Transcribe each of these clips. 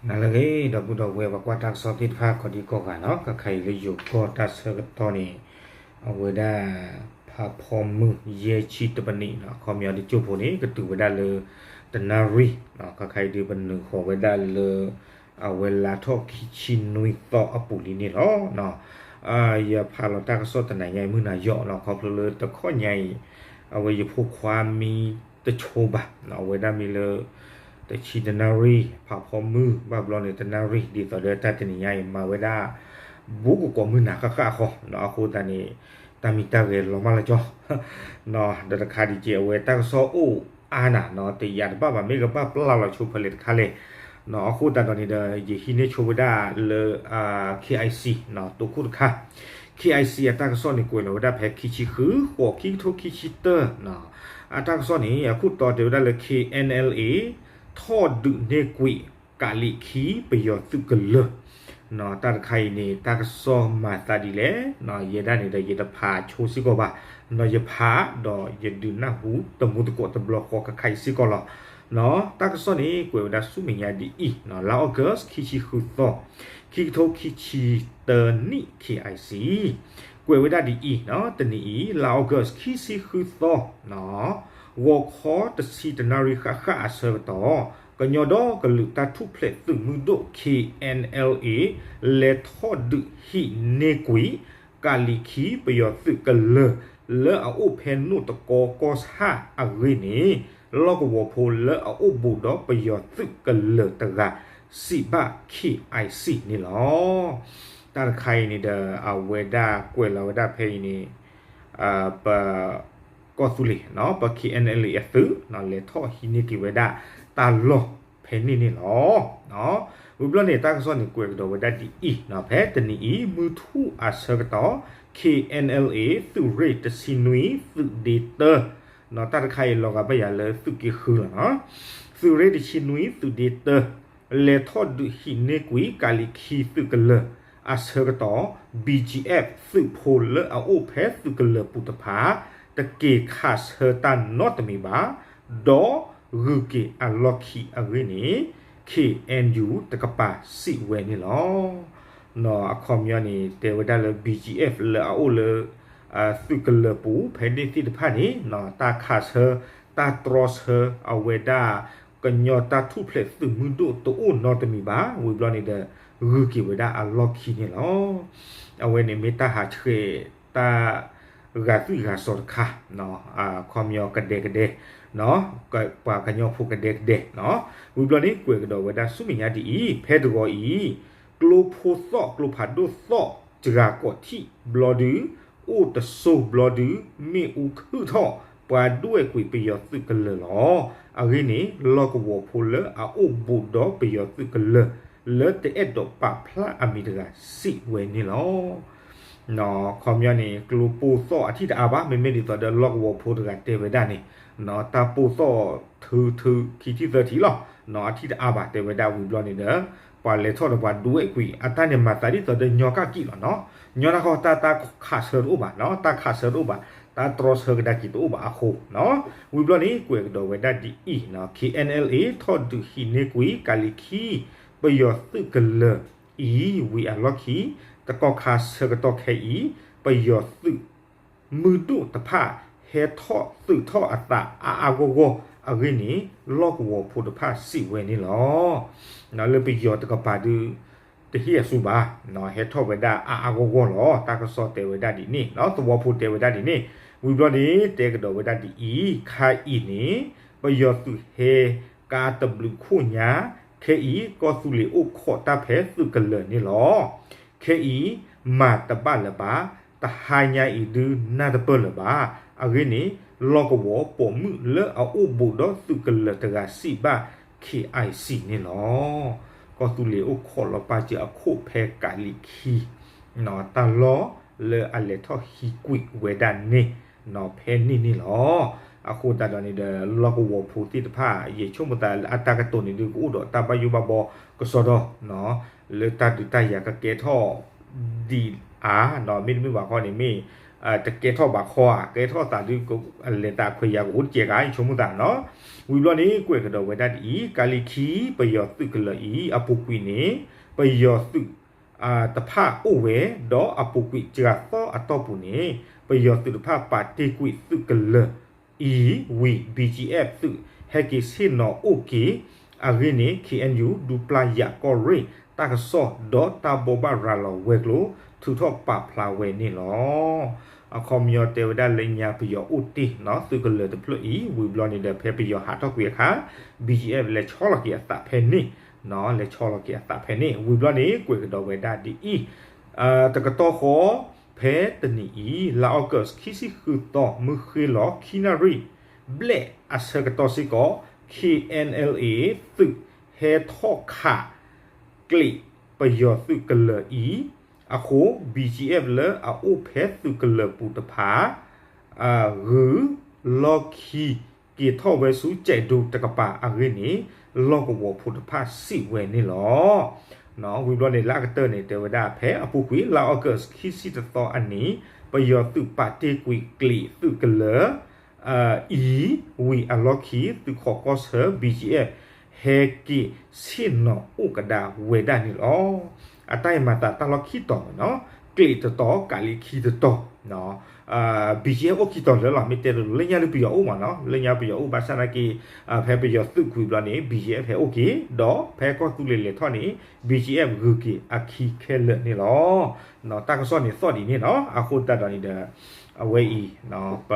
နၤလၢအဂ့ၤ ဒီပုၢ်ဒီဝဲၢ် ပှၤကွၢ်တၢ်ကစီၣ်သ့ၣ်တဖၣ် ကိးဒံကိးဂၤနီၤ, ခါခါအံၤလၢယိၤကီၢ်တၢ်ဆၢကတီၢ်န့ၣ် အဝဲဒၣ် ဖးဖီမုၢ် ယဲၢ်ဆံတပနံးနီၤ, အခီပညီတစိၢ်ဖိန့ၣ် ကတုၤဝဲဒၣ်လၢ တနၣ်ရံၣ်နီၤ, ခါခါအံၤဒုးပနုာ်ဃီၤဝဲဒၣ်လၢ အဝဲလါထီၣ်ခံဆံနွံသီအပူၤလံန့ၣ်လီၤ. ယဖးလီၤတၢ်ကစီၣ်တနၤညါအံၤ မုၢ်နၤယီၣ်နီၤ, ခီဖျိလၢတခီညါအံၤ အဝဲယဖိခွါမံတဆိဘၣ်, အဝဲဒၣ်မံလၢ တဆံတနၣ်ရံၣ် ဖးဖီမုၢ် ဘၣ်ဘျီန့ၣ် တနၣ်ရံၣ် ဒ်သိးဒီးတၢ်တနံၤညါအံၤ မၤဝဲဒၣ် ဘူးကကိးမုၢ်နၤဃၣ်ဃၣ်ဃီနီၤ, အဃိသတးန့ၣ် တၢ်မံတၢ်ဂဲၤလီၤမၢ်လၢကၠီ ဒီးတခါဒံးက့ၤ အဝဲတၢ်ကစီၣ်အိၣ်အါနၤနီၤ, တယာ်တဘၣ်ဘၣ် မ့ၢ်ကဘၣ်ပျၢ်လီၤဆိဖဲလဲၣ်တခါလဲၣ်နီၤ, အဃိသတးဒီးန့ၣ်ဒီး ယဟံးန့ၢ်ဆိဝဲဒၣ်လၢ KIC နီၤ, တိခိၣ်တခါ KIC အတၢ်ကစီၣ်န့ၣ် ကွဲးလီၤဝဲဒၣ်ဖဲခံဆံဃု ဃိး ခံကထိခံဆံတၢနီၤ, အတၢ်ကစီၣ်န့ၣ် အခိၣ်တီတဲဝဲဒၣ်လၢ KNLA ထီၣ်ဒုးန့ၢ်ကွံာ် ကးလံးခံ ပယီၤသုးကလၢၤနီၤ, တၢ်တခါအံၤန့ၣ် တၢ်ကစီၣ်မၤသးဒ်လဲၣ်နီၤ, ယဲဒၣ်န့ၣ်ဒီး ယတဖးဆိစ့ၢ်ကီးဘၣ်နီၤ, ယဖးဒီးယဒုးနၢ်ဟူတမူသကိးတဘျီဃီ ခါခါအံၤစ့ၢ်ကီးလီၤနီၤ. တၢ်ကစီၣ်န့ၣ် ကွဲးဝဲဒၣ်ဆူမဲာ်ညါဒ်အံၤနီၤ, လါ August ခံဆံဃုသီ ခံကထိခံဆံတၢနံၣ် KIC ကွဲးဝဲဒၣ်ဒ်အံၤနီၤ, တနံၤအံၤ လါ August ခံဆံဃုသီနီၤ, ဂီၤခီတဆံတနၣ်ရံၣ်ဃၣ်ဃၣ်အဆၢကတီၢ်, ကညီဒီကလုာ်တၢ်ထူၣ်ဖျဲးသုးမုၢ်ဒိၣ် KNLA လဲၤထီၣ်ဒုးဟံးန့ၢ်ကွံာ် ကးလံးခံ ပယီၤသုးကလၢၤ လၢအအိၣ်ဖဲနိၣ်တကီကီၢ်ဆၣ်အဂ့ၢ်န့ၣ် လီၢ်ကဝီၤဖိလၢအအိၣ်ဘူးဒီးပယီၤသုးကလၢၤတဂၤ စံးဘၣ် KIC န့ၣ်လီၤ. တၢ်တခါအံၤန့ၣ်ဒီး အဝဲဒၣ်ကွဲးလီၤဝဲဒၣ်ဖဲအံၤန့ၣ် ပ ကီၢ်သူလ့ၤနီၤ, ပ KNLA အသုးနီၤ, လဲၤထီၣ်ဟံးန့ၢ်က့ၤဝဲဒၣ်တၢ်လီၢ်ဖဲန့ၣ်န့ၣ်လီၤ. ဝံၤဘျီန့ၣ် တၢ်ကစီၣ်န့ၣ် ကွဲးကဒီးဝဲဒၣ်ဒ်အံၤနီၤ, ဖဲတနံၤအံၤ မုၢ်ထူၣ်အဆၢကတီၢ် KNLA သုးရ့ၣ်တဆံနွံ သုးဒ့တၢနီၤ, တၢ်တခါအံၤလီၤဂာ်ဘၣ်ယၤလၢသုးက့ဃုလီၤနီၤ, သုးရ့ၣ်တဆံနွံ သုးဒ့တၢ လဲၤထီၣ်ဒုးဟံးန့ၢ်ကွံာ် ကးလံးခံသုးကလၢၤအဆၢကတီၢ် BGF သုးဖိလၢအအိၣ်ဖဲသုးကလၢၤပူၤတဖၣ် တက့ၤခးဆၢတၢ်နီတမံၤဘၣ်, ဒီးဂုၤက့ၤအလီၢ်ခံအဂ့ၢ်န့ၣ် KNU တကပၤစံးဝဲန့ၣ်လီၤ. အခီပညီန့ၣ် တဲဝဲဒၣ်လၢ BGF လၢအအိၣ်လၢ သုးကလၢၤပူၤ ဖဲန့ၣ်သ့ၣ်တဖၣ်န့ၣ် တၢ်ခးဆၢ တၢ်တြီဆၢအဝဲဒၣ် ကညီတၢ်ထူၣ်ဖျဲးသုးမုၢ်ဒိၣ်တအိၣ်နီတမံၤဘၣ်, ဝံၤဘျီန့ၣ်ဒီး ဂုၤက့ၤဝဲဒၣ်အလီၢ်ခံန့ၣ်လီၤ. အဝဲန့ၣ်မ့ၢ်တၢ်ဟးဆှဲးတၢ် ဂာ်သွံၣ်ဂာ်စီၤတခါ, ခီပညီကဒဲကဒဲ, ပှၤကညီဖိကဒဲကဒဲ, ဝံၤဘျီန့ၣ် ကွဲးကဒီးဝဲဒၣ်ဆူမဲာ်ညါဒ်အံၤ, ဖဲတဂီၤအံၤ ကျိဖိသီၣ် ကျိဖးဒိၣ်သီၣ် စှၤကိးထံၣ်ဘျီဒုး အိၣ်တစိၢ်ဘျီဒုး မ့ၣ်အူခုၣ်ထီၣ် ပှၤဒွဲၣ်ကွံာ်ပယီၤသုးကလၢၤလီၤ. အဂ့ၢ်န့ၣ် လီၢ်ကဝီၤဖိလၢအအိၣ်ဘူးဒီးပယီၤသုးကလၢၤ လၢတအဲၣ်ဒိးပာ်ဖျါအမံၤတဂၤစံးဝဲန့ၣ်လီၤ. ခီပညီန့ၣ် ကျိပိၢ်သီၣ်အထံၣ်တအါဘၣ်, မ့မ့ၢ်ဒ်သိးဒီးလီၢ်ကဝီၤဖိတဂၤတဲဝဲဒၣ်န့ၣ်, တၢ်ပိၢ်သီၣ်ထုထုခံထံၣ်သၢထံၣ်လီၤ, အထံၣ်တအါဘၣ်တဲဝဲဒၣ်ဝံၤဘျီန့ၣ်ဒီး ပှၤလဲၤထီၣ်ဒီးပှၤဒွဲၣ်ကွံာ် အတၢ်န့ၣ်မၤသးဒ်သိးဒီးညီကၣ်ကံၣ်လီၤနီၤ, ညီတၢ်ခီတၢ်တၢ်ခးဆၢတအိၣ်ဘၣ်နီၤ, တၢ်ခးဆၢတအိၣ်ဘၣ်, တၢ်တြီဆၢကဒါက့ၤတအိၣ်ဘၣ်အဃိနီၤ, ဝံၤဘျီန့ၣ် ကွဲးကဒီးဝဲဒၣ်ဒ်အံၤနီၤ, KNLA ထီၣ်ဒုးဟံးန့ၢ်ကွံာ် ကးလံးခံ ပယီၤသုးကလၢၤအံၤ ဝံၤအလီၢ်ခံ တကီၢ်ခါဆၢကတီၢ်ခဲအံၤ ပယီၤသုးမုၢ်ဒိၣ်တဖၣ် ဟဲထီၣ်သုးထီၣ်အသးအါအါဂီၢ်ဂီၢ်အဂ့ၢ်န့ၣ် လီၢ်ကဝီၤဖိတဖၣ်စံးဝဲန့ၣ်လီၤ. လၢပယီၤတကပၤဒုး တဟ့ၣ်အစုဘၣ်, ဟဲထီၣ်ဝဲဒၣ်အါအါဂီၢ်ဂီၢ်လီၤ. တၢ်ကစီၣ်တဲဝဲဒၣ်ဒ်န့ၣ်နီၤ, သဝီဖိတဲဝဲဒၣ်ဒ်န့ၣ်, ဝံၤဘျီန့ၣ် တဲကဒီးဝဲဒၣ်ဒ်အံၤ, ခါအံၤန့ၣ် ပယီၤသုးဟဲကါတဘျုးခိၣ်ညါ, ခဲအံၤ ကီၢ်သူလ့ၤအိၣ်ခိးတၢ်ဖဲသုးကလၢၤန့ၣ်လီၤ. ခဲအံၤ မၤတဘၣ်လၢၤဘၣ်, တဟါညါအံၤဒုးနၢ်တပၢၢ်လၢၤဘၣ်. အဂ့ၢ်န့ၣ် လီၢ်ကဝီၤပိာ်မုၣ်လၢအအိၣ်ဘူးဒီးသုးကလၢၤတဂၤစံးဘၣ် KIC န့ၣ်လီၤ. ကီၢ်သူလ့ၤအိၣ်ခိးလီၤပာ်စၢၤအခိၣ်ဖဲကးလံးခံ တၢ်လီၢ်လၢအလဲၤထီၣ်ဟံးကွံာ်ဝဲဒၣ်န့ၣ်နီၤ ဖဲန့ၣ်န့ၣ်လီၤ. အဃိသတးဒီးန့ၣ်ဒီး လီၢ်ကဝီၤဖိသ့ၣ်တဖၣ် ယဆိကမိၣ်သးလၢအတၢ်ကတိၤန့ၣ်ဒုး ကအိၣ်ဒီးတၢ်ဘၣ်ယိၣ်ဘၣ်ဘီကစီဒီနီၤ, လၢတၢ်ဒုးတၢ်ယၤကကဲထီၣ်ဒံးအါနီၤ, မ့တမ့ၢ်ဘၣ်ခီန့ၣ်မ့ၢ် တကဲထီၣ်ဘၣ်ခီဧါ, ကဲထီၣ်သးဒုး လဲၤသးခွဲးယာ်ကအိၣ်တကဲဂၤ ယဆိကမိၣ်သးနီၤ. ဝံၤဘျီန့ၣ် ကွဲးကဒီးဝဲဒၣ်ဒ်အံၤ, ကးလံခံ ပယီၤသုးကလၢၤအံၤ အပူၤကွံာ်န့ၣ် ပယီၤသုး တဖၣ်အိၣ်ဝဲ, ဒီးအပူၤကွံာ်စှၤသီအတီၢ်ပူၤန့ၣ် ပယီၤသုးတဖၣ်ပာ်တ့ၢ်ကွံာ်သုးကလၢၤအံၤဝံၤ ဘံၣ်ကၠံၣ်အဲၣ် သုးဟဲက့ၤဆ့ၣ်နီၤအိၣ်က့ၤအဂ့ၢ်န့ၣ် ခ့ၣ်အဲၣ်ယူၣ် ဒူပျၢ်ယၣ်ကီၢ်ရ့ၣ် တၢ်ကစီၣ်ဒီးတၢ်ဘိးဘၣ်ရၤလီၤဝဲၤကျိၤ ထုးထီၣ်ပာ်ဖျါဝဲန့ၣ်လီၤ. အခီပညီတဲဝဲဒၣ်လၢညါပယီၤအိၣ်တ့ၢ်နီၤ သုးကလၢၤတဖျၢၣ်အံၤ ဝံၤဘျီန့ၣ်ဒီး ဖဲပယီၤဟးထီၣ်ကွံာ်အခါ ဘံၣ်ကၠံၣ်အဲၣ် လဲၤဆီလီၤက့ၤအသးဖဲန့ၣ်, လဲၤဆီလီၤက့ၤအသးဖဲန့ၣ် ဝံၤဘျီန့ၣ် ကွဲးကဒီးဝဲဒၣ်ဒ်အံၤ, တကတီၢ်ဃီ ဖဲတနံၤအံၤ လါအီကူး ခံဆံဃုသီ မုၢ်ဃ့ၢ်လီၤ ခံနၣ်ရံၣ် ဘျဲၣ်အဆၢကတီၢ်စ့ၢ်ကီး ခ့ၣ်အဲၣ်အဲၣ် သုးဟဲထီၣ်ခးကျံးပယီၤသုးကလၢၤအံၤအဃိ ဘံၣ်ကၠံၣ်အဲၣ် လၢအအိၣ်ဖဲသုးကလၢၤပူၤတဖၣ် ဂုၤလီၢ်ခံက့ၤထီၣ်ဝဲဆူကဲးဒိတကပၤအဂ့ၢ်န့ၣ် လီၢ်ကဝီၤဖိတဖၣ်စံးဝဲန့ၣ်လီၤ. ဝံၤဘျီန့ၣ် လၢအကတၢၢ်န့ၣ် တဲဝဲဒၣ်ဖဲအပူၤကွံာ် လါအီကူး ခံဆံတသီအနံၤ ပယီၤသုးပာ်တ့ၢ်ကွံာ်ကျံးသုးကလၢၤ အံၤ ဝံၤအလီၢ်ခံ သုးခိးကီၢ်ဆၢ ဘံၣ်ကၠံၣ်အဲၣ် ဟဲက့ၤဆ့ၣ်နီၤအိၣ်ကဒါဝဲဒၣ်န့ၣ်လီၤ. အတၢ်အံၤမၤသးတၢ်လီၢ်ခံတီၤန့ၣ်နီၤ, ကျံးတတီၤ ကးလံခံတတီၤ ဘံၣ်ကၠံၣ်အဲၣ် အိၣ်ခံတီၤလၢာ်လီၤ. မ့ၢ်တဲတလိၤ လၢညါဒုးပယီၤအိၣ်မးနီၤ, လၢညါပယီၤအိၣ် ဘၣ်ဆၣ်သနာ်က့ ဖဲပယီၤသုးကွံာ်ဘျီန့ၣ် ဘံၣ်ကၠံၣ်အဲၣ် ဟဲအိၣ်က့ၤ ဒီးဖဲကီၢ်သူလ့ၤလဲၤထီၣ်န့ၣ် ဘံၣ်ကၠံၣ်အဲၣ် ဂုၤက့ၤအခံခဲလၢာ်န့ၣ်လီၤ. တၢ်ကစီၣ်န့ၣ်သီၣ်ဒ်န့ၣ်နီၤ, အဃိသတးဒီးန့ၣ်ဒီး အဝဲအံၤ ပ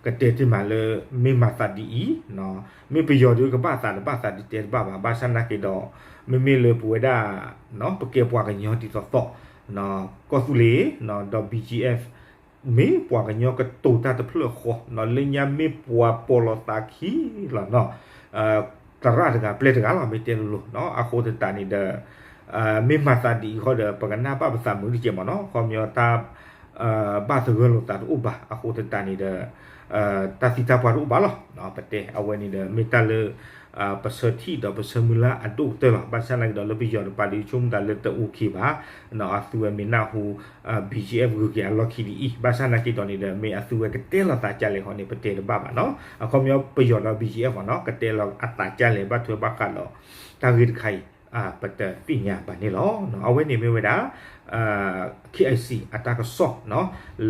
ကတဲတ့ၢ်မးလၢ မ့ၢ်မၤသးဒ်အံၤ, မ့ၢ်ပယီၤဒုးကဘၣ်သးတဘၣ်သးဒုးတဲတဘၣ်ဘၣ်, ဘၣ်ဆၣ်သနာ်က့ဒီး မ့မ့ၢ်လၢပဝဲဒၣ် ပကဲပှၤကညီဒ်သိးသိး ကီၢ်သူလ့ၤ ဒီး ဘံၣ်ကၠံၣ်အဲၣ် မ့ၢ်ပှၤကညီကတိၤတၢ်တဖျၢၣ်ဃီ, လၢညါမ့ၢ်ပှၤပိာ်လိာ်သးခံလီၤနီၤ, သရၣ်တဂၤပျဲၢ်တဂၤလီၤ မ့ၢ်တဲလိၤလိၤ, အဃိသတးန့ၣ်ဒီး မ့ၢ်မၤသးဒ်အံၤဃီဒီး ပကနၣ်ဘၣ်ပသးမုာ်တကဲးမးနီၤ, ခီပညီတၢ် ဘၣ်သဂၢၢ်လိာ်သးတအိၣ်ဘၣ်, အဃိသတးန့ၣ်ဒီး တၢ်သံတၢ်ပှၢ်တအိၣ်ဘၣ်လီၤ. ပတဲအဝဲန့ၣ်ဒီး မ့ၢ်တၢ်လၢ ပဆၢထံၣ်ဒီးပဆၢမုၢ်လၢ်အဒိၣ်ကတၢၢ်လီၤ. ဘၣ်ဆၣ်သနာ်က့ဒီး လၢပယီၤတပၤဒီး ဆိကမိၣ်သးလၢတအိၣ်ခ့ဘၣ်, အသုဝဲမ့ၢ်နၢ်ဟူ ဘံၣ်ကၠံၣ်အဲၣ် ဂုၤက့ၤအလီၢ်ခံဒ်အံၤ, ဘၣ်ဆၣ်သနာ်က့ဒီးန့ၣ်ဒီး မ့ၢ်အသုဝဲကတဲလီၤသးကလဲာ်ဃီန့ၣ် ပတဲတဘၣ်ဘၣ်နီၤ. အခီပညီပယီၤဒီး ဘံၣ်ကၠံၣ်အဲၣ် ဃီနီၤ ကတဲလီၤအသးကလဲာ် ဘၣ်ထွဲဘၣ်ဃးဒီး တၢ်ဂ့ၢ်တခါအံၤ ပတသ့ၣ်ညါဘၣ်န့ၣ်လီၤ. အဝဲန့ၣ်မ့ၢ်ဝဲဒၣ် ခ့ၣ်အဲၣ်စံၣ် အတၢ်ကစီၣ်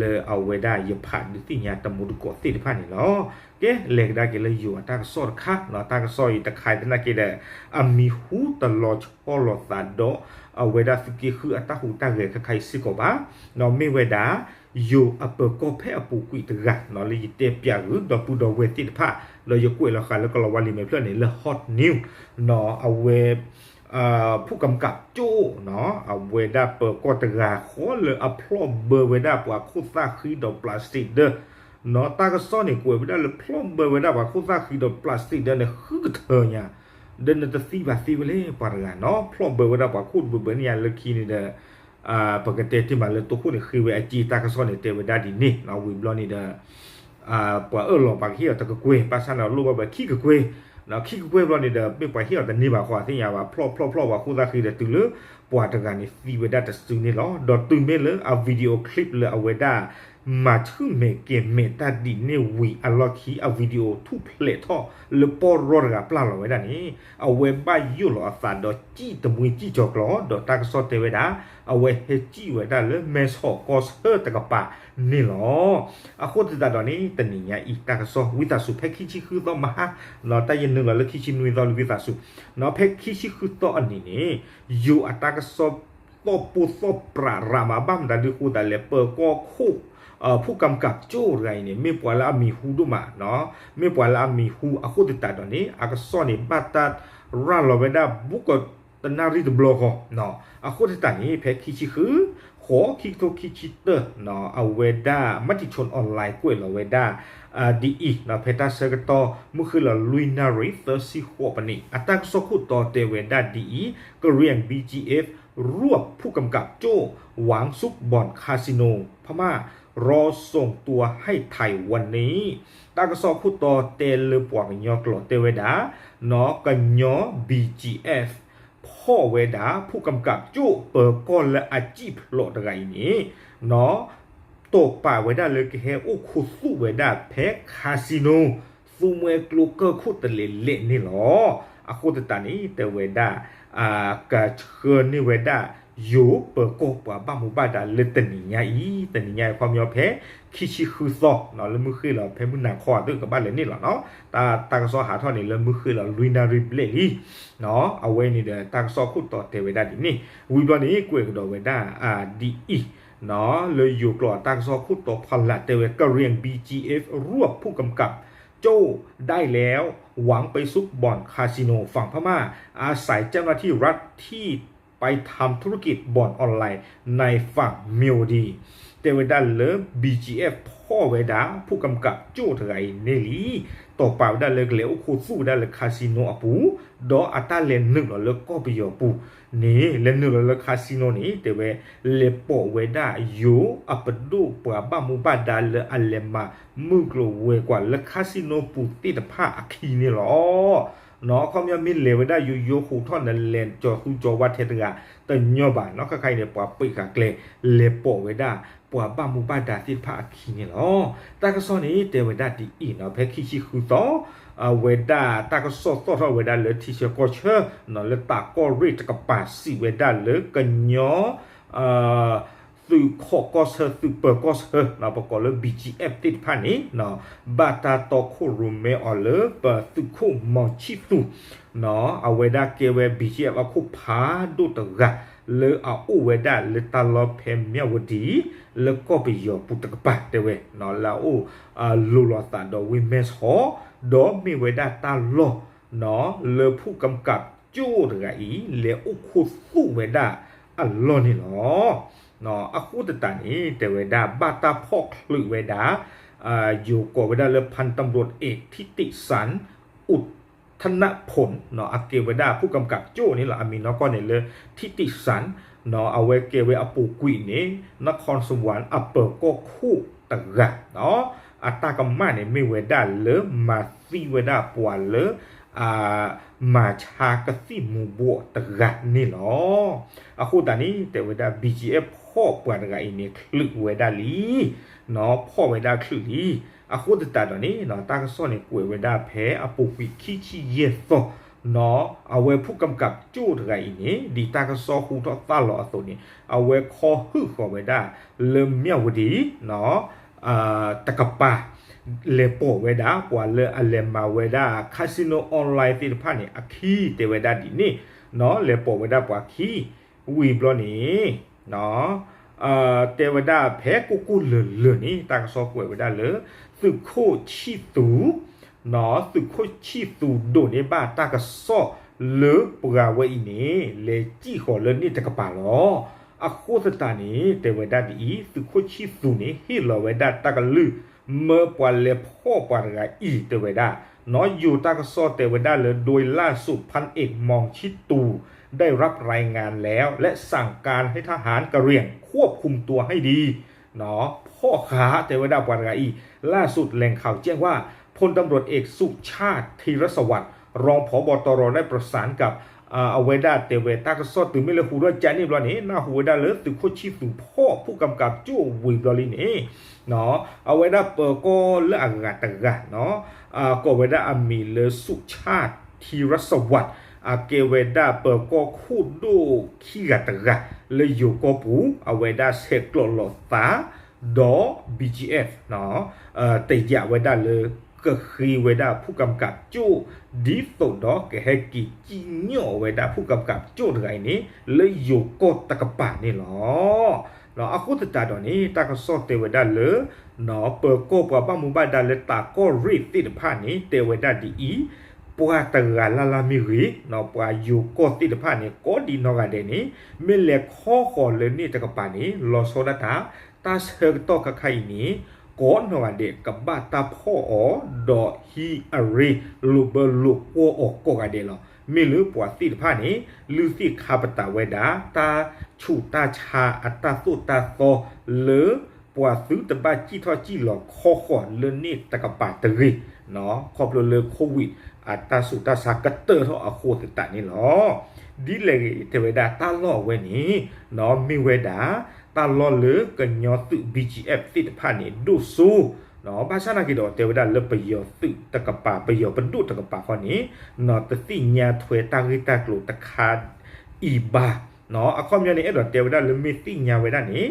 လၢအဝဲဒၣ်ယဖးဒုးသ့ၣ်ညါတမူတကိးသ့ၣ်တဖၣ်န့ၣ်လီၤ. ကဲ လဲၤကဒါက့ၤလၢယိၤအတၢ်ကစီၣ်တခါ, တၢ်ကစီၣ်အံၤတခါသနာ်က့ဒီး အမံၤဟူတလီၤဆီလိာ်သးဒီး အဝဲဒၣ်သုးက့ဃုအတၢ်ဟူးတၢ်ဂဲၤခဲခါအံၤစ့ၢ်ကီးဘၣ်. မ့ၢ်ဝဲဒၣ် ယိၤအပၢၤကီၢ်ဖဲအပူၤကွံာ်တဂၤ လၢယတဲပၠးဂုာ်ဒီပုၢ်ဒီဝဲၢ်သ့ၣ်တဖၣ် ဒီးယကွဲးလီၤဃာ်လၢကလီၤဝါလံာ်မဲာ်ဖျၢၣ်န့ၣ် လၢ Hot News အဝဲ ဖူကမကးကၠိၣ် အဝဲဒၣ်ပၢၤကီၢ်တဂၤဃီလၢအဖျီၣ်ဘၢဝဲဒၣ်ပှၤခိၣ်သၣ်ဃံဒီး plastic ဒၢ တၢ်ကစီၣ်န့ၣ် ကွဲးဝဲဒၣ်လၢဖျီၣ်ဘၢဝဲဒၣ်ပှၤခိၣ်သၣ်ဃံဒီး plastic ဒၢန့ၣ် ဃုကထၢညါ, ဒီးနတသံဘၣ်သ့ဝဲလဲၣ် ပှၤတဂၤနီၤ ဖျီၣ်ဘၢဝဲဒၣ်ပှၤခိၣ်တဘၢဘၢန့ၣ်ညါလၢခံန့ၣ်ဒီး ပကတဲတ့ၢ်မးလၢတိခိၣ်န့ၣ်ဃ့ဝဲအစ့ တၢ်ကစီၣ်န့ၣ် တဲဝဲဒၣ်ဒ်န့ၣ် ဝံၤဘျီန့ၣ်ဒီး ပှၤအၢၣ်လီၤပှၤကဟ့ၣ်အီၤတကကွဲၢ်, ဘၣ်ဆၣ်န့ၣ်လိၣ်ဘၣ်ဝဲခံကကွဲၢ်, ခံကကွဲၢ်ဘျီန့ၣ်ဒီး မ့ၢ်ပှၤဟ့ၣ်အီၤတန့ၢ်ဘၣ်ဃီ အသ့ၣ်ညါဘၣ် ဖျီၣ်ဖျီၣ်ဖျီၣ် ပှၤခိၣ်သၣ်ဃံဒီးတုၤလၢ ပှၤတဂၤန့ၣ်သံဝဲဒၣ်တစုန့ၣ်လီၤ. ဒီးတုၤမ့ၢ်လၢအ video clip လၢအဝဲဒၣ် မၤဆူၣ်မဲာ်ကဲၤမဲာ်တၢ်ဒ်န့ၣ်ဝံၤအလီၢ်ခံ အ video ထူၣ်ဖျဲးထီၣ်လၢပီၢ်ရီတဂၤပျၢ်လီၤဝဲဒၣ်န့ၣ် အဝဲဘၣ်ယိၣ်လီၤအသးဒီးစံၣ်တမှံစံၣ်ကၠီၤကျီၤ ဒီးတၢ်ကစီၣ်တဲဝဲဒၣ် အဝဲဟဲစံၣ်ဝဲဒၣ်လၢမဲဆီးကီၢ်ဆၢတကပၤန့ၣ်လီၤ. အဃိသတးဒီးန့ၣ် တနံၤညါအံၤ တၢ်ကစီၣ်ဝံသးစူၤ ဖဲခံဆံဃုသီမဟါ တၢ်ယနုာ်လီၤလၢခံဆံနွံသီလၢဝံသးစူၤ ဖဲခံဆံဃုသီအနံၤန့ၣ် ယိၤအတၢ်ကစီၣ် သီၣ်ပိၢ်သီၣ်ပြးရးမး ဘၣ်မတၤဒုးဃိသတးလဲၣ် ပၢၤကီၢ်ခိၣ် ဖူကမကးကၠိၣ်တဂၤအံၤန့ၣ် မ့ၢ်ပှၤလၢအမံၤဟူဒိၣ်မး, မ့ၢ်ပှၤလၢအမံၤဟူအဃိသတးဒီးန့ၣ် အကစီၣ်န့ၣ် ဘၣ်တၢ်ရၤလီၤဝဲဒၣ်ဘူးကတနၣ်ရံၣ်တဘျီဃီ, အဃိသတးန့ၣ် ဖဲခံဆံဃု ဃိး ခံကထိခံဆံတၢ အဝဲဒၣ် မၤတံၤဆိၣ် online ကွဲးလီၤဝဲဒၣ် ဒ်အံၤ ဖဲတၢ်ဆၢကတီၢ် မုၢ်ဃ့ၢ်လီၤလွံၢ်နၣ်ရံၣ် သၢဆံဃိးပနံး အတၢ်ကစီၣ်ခိၣ်တီတဲဝဲဒၣ်ဒ်အံၤ Karen BGF รวบผู้กำกับโจ้ หวังซุกบ่อนคาสิโนพม่า รอส่งตัวให้ไทยวันนี้ တၢ်ကစီၣ်ခိၣ်တီတဲလၢပှၤကညီကျိာ်တဲဝဲဒၣ် ကညီ BGF ဖီၣ်ဝဲဒၣ် ဖူကမကးကၠိၣ် ပၢၤကီၢ်လၢအစံၣ်ဖျိးတဂၤအံၤန့ၣ် တိာ်ပာ်ဝဲဒၣ်လၢကဟဲအိၣ်ခူသူၣ်ဝဲဒၣ်ဖဲ casino သူမှဲကျိကၢၢ်ခိၣ်တလဲၤလဲၣ်န့ၣ်လီၤ. အဃိသတးန့ၣ် တဲဝဲဒၣ် ကဆှၢန့ၢ်ဝဲဒၣ် ယိၤပၢၤကီၢ်ပှၤဘၣ်မူဘၣ်ဒါလၢတနံၤညါအံၤ, တနံၤညါအံၤခီပညီဖဲ ခံဆံဃုသီ လၢမုၢ်ဃ့ၢ်လီၤ ဖဲမုၢ်နၤခီအသိးကဘၣ်လဲၤန့ၣ်လီၤနီၤ. တၢ် တၢ်ကစီၣ်ဟးထီၣ်န့ၣ်လၢမုၢ်ဃ့ၢ်လီၤ လွံၢ်နၣ်ရံၣ်ဘျဲၣ်လံ အဝဲန့ၣ်ဒီး တၢ်ကစီၣ်ခိၣ်တီတဲဝဲဒၣ်ဒ်န့ၣ်, ဝံၤဘျီန့ၣ် ကွဲးကဒီးဝဲဒၣ် ဒ်အံၤ လၢယိၤကျိာ်တၢ်ကစီၣ်ခိၣ်တီဖီလာ်တဲဝဲ กะเหรี่ยง บีจีเอฟ รวบผู้กำกับโจ้ได้แล้ว หวังไปซุกบ่อนคาสิโน ฝั่งพม่าอาศัยเจ้าหน้าที่รัฐที่ไปทำธุรกิจบ่อนออนไลน์ในฝั่งเมียวดี တဲဝဲဒၣ်လၢ ဘီကၠံဢၣ်ဖီၣ်ဝဲဒၣ် ผู้กำกับโจ้ တဂၤအံၤန့ၣ်လံ တိာ်ပာ်ဝဲဒၣ်လၢကလဲၤအိၣ်ခူသူၣ်ဝဲဒၣ်လၢ casino အပူၤ, ဒီးအတၢ်လဲၤနုာ်လီၤလၢကီၢ်ပယီၤပူၤန့ၣ် လဲၤနုာ်လီၤလၢ casino န့ၣ် တဲဝဲ လဲၤပိာ်ဝဲဒၣ်ယိၤအပဒိၣ်ပှၤဘၣ်မူဘၣ်ဒါလၢအလဲၤမၤမုၢ်ကျိၤဝဲၤကွာ်လၢ casino ပူၤသ့ၣ်တဖၣ်အခံန့ၣ်လီၤ. နီၤ ခီပညီမ့ၢ်လဲၤဝဲဒၣ်ယိယိဟူးထီၣ်န့ၣ် လဲၤကၠီၤသူကၠီၤဝါထဲတဂၤတညီဘၣ်နီၤ ခါခါအံၤန့ၣ် ပှၤပှ့ၤဃာ်ကျဲ လဲၤပိာ်ဝဲဒၣ်ပှၤဘၣ်မူဘၣ်ဒါသ့ၣ်တဖၣ်အခံန့ၣ်လီၤ. တၢ်ကစီၣ်န့ၣ် တဲဝဲဒၣ်ဒ်အံၤနီၤ ဖဲခံဆံဃုသီ အဝဲဒၣ်တၢ်ကစီၣ်သီၣ်ထီၣ်ဝဲဒၣ်လၢထံဆၢကီၢ်ဆၢ လၢတးကီၢ်ရ့ၣ်တကပၤစံးဝဲဒၣ်လၢကညီ သုးခိးကီၢ်ဆၢ သုးပၢၤကီၢ်ဆၢ ပကိးလၢ ဘီကၠံၣ်အဲၣ် သ့ၣ်တဖၣ်န့ၣ် ဘၣ်တၢ်တီခိၣ်ရိၣ်မဲအီၤလၢပသုးခိၣ်မီၤဆံၣ်သူၣ် အဝဲဒၣ်ကဲဝဲ ဘီကၠံၣ်အဲၣ် အခိၣ်ဖးဒိၣ်တဂၤ လၢအအိၣ်ဝဲဒၣ်လၢတၢ်လီၢ်ဖဲမၠၣ်ဝတံၤ လၢကီၢ်ပယီၤပူၤတကပၤတဲဝဲ လၢအအိၣ် လိၤလီၤသးဒီးဝ့ၢ်မဲၢ်ဆီး ဒီးမ့ၢ်ဝဲဒၣ်တၢ်လီၢ် လၢ ผู้กำกับโจ้ တဂၤအံၤ လဲၤအိၣ်ခူသူၣ်ဝဲဒၣ်အလီၢ်န့ၣ်လီၤ. အဃိသတးန့ၣ် တဲဝဲဒၣ်ဘၣ်တၢ်ဖီၣ်ချုးဝဲဒၣ် ယိၤကိးဝဲဒၣ်လၢ พันตำรวจเอก ทิติสัน อุทธนพล အကဲဝဲဒၣ် ผู้กำกับโจ้ န့ၣ်လီၤ အမံၤနီၢ်ကီၢ်န့ၣ်လၢ ထိတံၣ်စၣ် အဝဲကဲဝဲအပူၤကွံာ်န့ၣ် နခီစဝၣ် အပၢၤကီၢ်ခိၣ်တဂၤ အတၢ်ကမၣ်န့ၣ် မ့ၢ်ဝဲဒၣ်လၢမၤသံဝဲဒၣ်ပှၤလၢ မၤဆါကသံၣ်မူၤဘှီးတဂၤန့ၣ်လီၤ. အဃိသတးန့ၣ် တဲဝဲဒၣ် ဘီကၠံၣ်အဲၣ် ဖီၣ်ပှၤတဂၤအံၤန့ၣ် ချုးဝဲဒၣ်လံ ဖီၣ်ဝဲဒၣ်ချုးလံ. အဃိသတးဒီးန့ၣ် တၢ်ကစီၣ်န့ၣ် ကွဲးဝဲဒၣ်ဖဲအပူၤကွံာ်ခံဆံယဲၢ်သီ အဝဲ ผู้กำกับโจ้ တဂၤအံၤန့ၣ် ဒ်တၢ်ကစီၣ်ဟူထီၣ်သါလီၤအသိးန့ၣ် အဝဲခီဟုၣ်ဃီၤဝဲဒၣ်လၢမၠၣ်ဝတံၤ တကပၤ လဲၤပိာ်ဝဲဒၣ် ပှၤလၢအလဲၤမၤဝဲဒၣ် casino online သ့ၣ်တဖၣ်န့ၣ် အခံတဲဝဲဒၣ်ဒ်န့ၣ် လဲၤပိာ်ဝဲဒၣ်ပှၤခံ ဝံၤဘျီန့ၣ် တဲဝဲဒၣ်ဖဲကိၢ်ကိၢ်လၢၤလၢၤန့ၣ် တၢ်ကစီၣ်ကွဲးဝဲဒၣ်လၢ သုးခိၣ်ဆံၣ်သူး သုးခိၣ်ဆံၣ်သူးဒိးန့ၢ်ဘၣ်တၢ်ကစီၣ်လၢပှၤဝဲအံၤန့ၣ် လဲၤစံၣ်ဃီၤလၢန့ၣ်တကပၤလီၤ. အဃိသတးန့ၣ် တဲဝဲဒၣ်ဒ်အံၤ သုးခိၣ်ဆံၣ်သူးန့ၣ် ဟ့ၣ်လီၤဝဲဒၣ်တၢ်ကလုၢ် မၢပှၤလဲၤဖီၣ်ပှၤတဂၤအံၤ တဲဝဲဒၣ် နီၢ်ယိၤတၢ်ကစီၣ်တဲဝဲဒၣ်လၢ โดยล่าสุด พันเอก มองชิตู ได้รับรายงานแล้ว และสั่งการให้ทหารกะเหรี่ยงควบคุมตัวให้ดี ဖီၣ်ဃာ်တဲဝဲဒၣ်ပှၤတဂၤအံၤ ล่าสุดแหล่งข่าวแจ้งว่า พลตำรวจเอกสุชาติ ธีรสวัสดิ์ รอง ผบ ตร ได้ประสานกับ အဝဲဒၣ်တဲဝဲတၢ်ကစီၣ်တုၤမ့ၢ်လၢဟူထီၣ်ကန့ၣ်ဘျီန့ၣ် နၢ်ဟူဝဲဒၣ်လၢသုးခိၣ်ဆံၣ်သူးဖီၣ် ผู้กำกับโจ้ ဝံၤဘျီလံန့ၣ် အဝဲဒၣ်ပၢၤကီၢ်လၢအဂၤတဂၤ ကိးဝဲဒၣ်အမံၤလၢ สุชาติ ธีรสวัสดิ์ အကဲဝဲဒၣ်ပၢၤကီၢ်ခိၣ်ဒိၣ်ခံဂၤတဂၤ လၢယိၤကီၢ်ပူၤ အဝဲဒၣ်ဆဲးကျိးလိာ်သး ဒီး ဘီကၠံၣ်အဲၣ် တယာ်ဝဲဒၣ်လၢ ကဃ့ဝဲဒၣ် ผู้กำกับโจ้ ဒ်သိးဒီးကဟဲက့ၤစံၣ်ညီၣ်ဝဲဒၣ် ผู้กำกับโจ้ တဂၤအံၤန့ၣ် လၢယိၤကီၢ်တကပၤန့ၣ်လီၤ. အဃိသတးဒီးန့ၣ် တၢ်ကစီၣ်တဲဝဲဒၣ်လၢ ပၢၤကီၢ်ပှၤဘၣ်မူဘၣ်ဒါလၢတးကီၢ်ရ့ၣ်သ့ၣ်တဖၣ်န့ၣ် တဲဝဲဒၣ်ဒ်အံၤ ပှၤတဂၤလၢ်လၢ်မ့ၢ်ဂ့ၤ ပှၤယိၤကီၢ်သ့ၣ်တဖၣ်န့ၣ် ကိးဒံးနီၢ်ဂၤဒဲးန့ၣ် မ့ၢ်လဲၤခီဃီၤလၢန့ၣ်တကပၤန့ၣ် လီၤဆီဒၣ်တၢ် တၢ်ဆၢကတီၢ်ခါခါအံၤန့ၣ် ကိးနီၢ်ဂၤဒဲးကဘၣ်တၢ်ဖီၣ်အီၤ ဒီးဟံးအရ့ လိာ်ဘၢလိာ်ကွီၢ်အီၤကိးဂၤဒဲးလီၤ. မ့ၢ်လၢပှၤသ့ၣ်တဖၣ်န့ၣ် လုၢ်သ့ၣ်ခါပတာ်ဝဲဒၣ် တၢ်ဆူးတၢ်ဆါအတၢ်သိၣ်တၢ်သီလၢ ပှၤသုတဘၣ်စံၣ်ထီၣ်စံၣ်လီၤခီဃီၤလၢန့ၣ်တကပၤတဂ့ၤ ခီဖျိလၢ COVID အတၢ်ဆူးတၢ်ဆါကတၢၢ်ထီၣ်အဃိသတးန့ၣ်လီၤ. ဒ်လဲၣ်ဂ့ၤတဲဝဲဒၣ်တၢ်လီၢ်အဝဲန့ၣ် မ့ၢ်ဝဲဒၣ် တၢ်လီၢ်လၢကညီသုး ဘီၣ်ကၠံၣ်အဲၣ် သ့ၣ်တဖၣ်န့ၣ် ဒိၣ်စိ ဘၣ်ဆၣ်နာ်က့ဒီးတဲဝဲဒၣ်လၢပယီၤသုးတကပၤ ပယီၤပဒိၣ်တကပၤဃီန့ၣ် တသ့ၣ်ညါထွဲတၢ်ဂ့ၢ်တၢ်ကျိၤတခါအံၤဘၣ်. အခီပညီန့ၣ် အဲၣ်ဒိးတဲဝဲဒၣ်လၢမ့ၢ်သ့ၣ်ညါဝဲဒၣ်န့ၣ်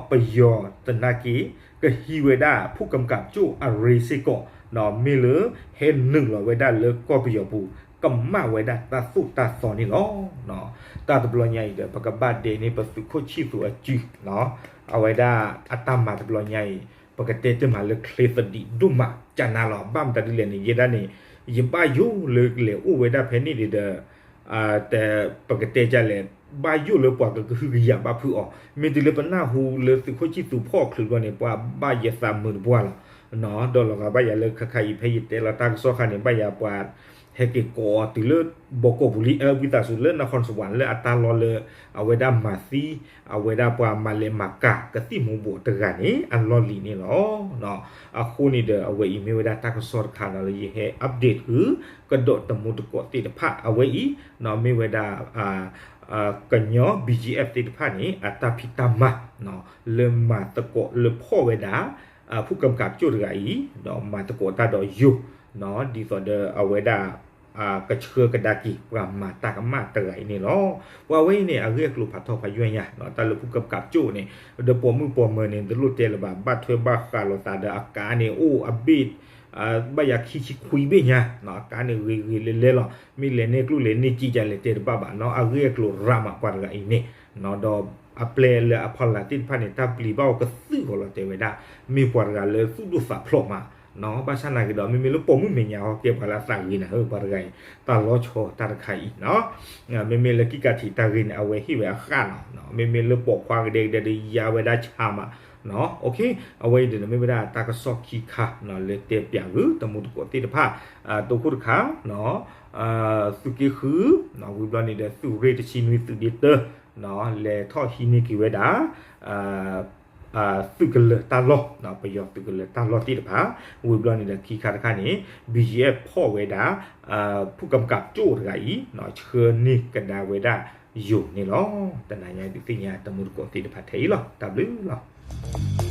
ပယီၤသနာ်က့ ကဟံးဝဲဒၣ် ဖူၣ်ကၣ်ကၠိၣ်အရ့စ့ၢ်ကီး မ့ၢ်လၢဟဲနုာ်လီၤဝဲဒၣ်လၢကီၢ်ပယီၤပူၤ ကမၣ်ဝဲဒၣ်တၢ်သိၣ်တၢ်သီန့ၣ်လီၤ. တၢ်တဘျီညါအံၤဒီး ပကဘၣ်ဒဲးန့ၢ်ပသုးခိၣ်ဆံၣ်သူးအစု အဝဲဒၣ်အတၢ်မၤတဘျီညါအံၤ ပကတဲတ့ၢ်မးလၢ ချ့သဒံး ဒိၣ်မးကနၤလီၤ. ဘၣ်မတၤဒ်လဲၣ်န့ၣ် ယဲဒၣ်န့ၣ် ယဘၣ်ယိၣ်လၢကလဲၤအိၣ်ဝဲဒၣ်ဖဲန့ၣ်ဒီး ပကတဲဒ်လဲၣ် ဘၣ်ယိၣ်လၢပှၤကကဟုကယာ်ဘၣ်ဖုးအီၤ မ့ၢ်တုၤလၢပနၢ်ဟူလၢသုးခိၣ်ဆံၣ်သူးဖီၣ်ချုးဘျီန့ၣ် ပှၤဘၣ်ယသးမုာ်တပှၢ်လီၤ. ဒီးလီၤဂာ်ဘၣ်ယၤလၢခါခါအံၤ ဖဲယတဲလီၤတၢ်ကစီၣ်ခါန့ၣ် ဘၣ်ယၤပှၤ ဟဲက့ၤကိးအီၤတုၤလၢ ဘီကီၢ်ပူၤလံ အၢ ဝံသးစူၤလၢနခီၣ်စဝးလၢအတၢ်လီၢ်လၢ အဝဲဒၣ်မၤသံ အဝဲဒၣ်ပှၤမၤလဲၤမၤကၤကသံၣ်မူၤဘှီးတဂၤန့ၣ် အလီၢ်လံၤန့ၣ်လီၤ. အဃိန့ၣ်ဒီး အဝဲအံၤမ့ၢ်ဝဲဒၣ်တၢ်ကစီၣ်တခါနီၤလၢယဟဲ update ဃုာ် ကဒီးတမူတကိးသ့ၣ်တဖၣ် အဝဲအံၤ မ့ၢ်ဝဲဒၣ် ကညီ ဘီၣ်ကၠံၣ်အဲၣ် သ့ၣ်တဖၣ်န့ၣ် အတၢ်ဖံးတၢ်မၤ လၢမၤသကိးလၢဖီၣ်ဝဲဒၣ် ဖူၣ်ကၣ်ကၠိၣ်တဂၤအံၤ ဒီးမၤသကိးတၢ်ဒီးယိၤ ဒ်သိးဒီးအဝဲဒၣ် ကဆှၢကဒါက့ၤ ပှၤမၤတၢ်ကမၣ်တဂၤအံၤန့ၣ်လီၤ. ပှၤဝဲအံၤန့ၣ် အဂ့ၢ်အကျိၤဖးထီဖးယွၤညါ တၢ်လၢဖူၣ်ကၣ်ကၠိၣ်န့ၣ် ဒီးပိာ်မုၣ်ပိာ်မၢၤန့ၣ် တလိၣ်တဲလၢၤဘၣ် ဘၣ်ထွဲဘၣ်ဃးလိာ်သးဒီးအကါန့ၣ် အိၣ်အဘ့ၣ် ဘၣ်ယၤခံဆံခွံဘ့ၣ်ညါ အကါန့ၣ်ဂ့ၤဂ့ၤလဲၤလဲၤလီၤ မ့ၢ်လဲၤန့ၢ်ကျိၣ်လဲၤန့ၢ်စ့ကလဲၤတဲတဘၣ်ဘၣ်နီၤ အဂ့ၢ်အကျိၤရၤမးပှၤတဂၤအံၤန့ၣ် ဒီးအပျဲၢ်လၢအဖီလာ်သ့ၣ်တဖၣ်န့ၣ် တၢ်ပျံၤဘၣ်အီၤကသုၣ်ဂီၤလီၤတဲဝဲဒၣ် မ့ၢ်ပှၤတဂၤလၢသူၣ်ဒိၣ်သးဖျိးမး ဘၣ်ဆၣ်နာ်က့ဒီး မ့မ့ၢ်လၢပိာ်မုၣ်မဲာ်ညါဟီကဲပှၤလၢအသးဂ့ၤနၤဧၢ ပှၤတဂၤအံၤ တၢ်လီၤဆီတၢ်တခါအံၤ မ့မ့ၢ်လၢကံၣ်ကးထံးတၢ်ဂ့ၤန့ၣ် အဝဲဟ့ၣ်ဝဲအဃၣ်လီၤ မ့မ့ၢ်လၢပိာ်ခွါကဒဲကဒဲဒီးယါဝဲဒၣ်ဆါမး အဝဲအံၤဒီးမ့ၢ်ဝဲဒၣ်တၢ်ကစီၣ်ခံခါ လၢတဲပၠးဂုာ်တမူတကိးသ့ၣ်တဖၣ် တိခိၣ်တခါ သုးက့ဃု ဝံၤဘျီန့ၣ်ဒီးသုးရ့ၣ်တဆံနွံသုးဒ့တၢ လဲၤထီၣ်ဟံးန့ၢ်က့ၤဝဲဒၣ် သုးကလၢၤတၢ်လီၢ် ပယီၤသုးကလၢၤတၢ်လီၢ်သ့ၣ်တဖၣ် ဝံၤဘျီန့ၣ်ဒီးခံခါတခါန့ၣ် ဘီၣ်ကၠံၣ်အဲၣ် ဖီၣ်ဝဲဒၣ် ဖူၣ်ကၣ်ကၠိၣ်တဂၤအံၤ ဆှၢန့ၢ်ကဒါဝဲဒၣ်ယိၤန့ၣ်လီၤ. တနၤညါဒုးသ့ၣ်ညါတမူတကိးသ့ၣ်တဖၣ်ထဲအံၤလီၤ. တၢ်ဘျုးလီၤ.